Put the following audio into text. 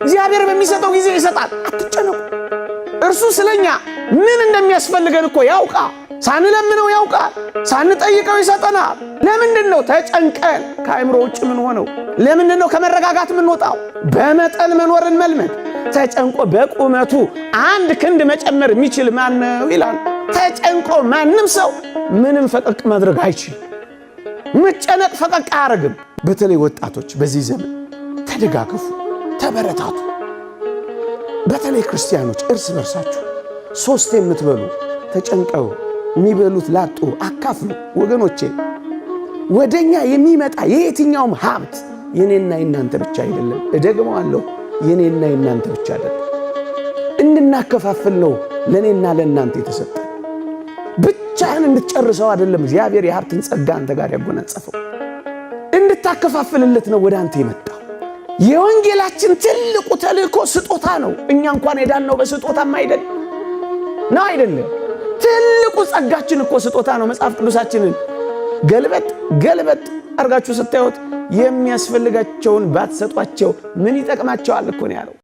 እግዚአብሔር በሚሰጠው ጊዜ ይሰጣል። አትጨነቁ። እርሱ ስለኛ ምን እንደሚያስፈልገን እኮ ያውቃል። ሳንለምነው ያውቃል። ሳንጠይቀው ይሰጠናል። ለምንድን ነው ተጨንቀን ከአእምሮ ውጭ ምን ሆነው? ለምንድን ነው ከመረጋጋት የምንወጣው? በመጠን መኖርን መልመድ። ተጨንቆ በቁመቱ አንድ ክንድ መጨመር የሚችል ማን ነው ይላል። ተጨንቆ ማንም ሰው ምንም ፈቀቅ ማድረግ አይችልም። መጨነቅ ፈቀቅ አያደርግም። በተለይ ወጣቶች በዚህ ዘመን ተደጋገፉ፣ ተበረታቱ። በተለይ ክርስቲያኖች እርስ በርሳችሁ ሶስት የምትበሉ ተጨንቀው የሚበሉት ላጡ አካፍሉ። ወገኖቼ ወደኛ የሚመጣ የየትኛውም ሀብት የኔና የናንተ ብቻ አይደለም። እደግመዋለሁ፣ የኔና የናንተ ብቻ አይደለም። እንድናከፋፍል ነው ለእኔና ለእናንተ የተሰጠ። ብቻህን እንድትጨርሰው አይደለም እግዚአብሔር የሀብትን ጸጋ አንተ ጋር ያጎናጸፈው፣ እንድታከፋፍልለት ነው ወደ አንተ የመጣው። የወንጌላችን ትልቁ ተልእኮ ስጦታ ነው። እኛ እንኳን የዳንነው በስጦታም አይደል ነው አይደለም። ትልቁ ጸጋችን እኮ ስጦታ ነው። መጽሐፍ ቅዱሳችንን ገልበጥ ገልበጥ አድርጋችሁ ስታዩት የሚያስፈልጋቸውን ባትሰጧቸው ምን ይጠቅማቸዋል እኮ ነው ያለው።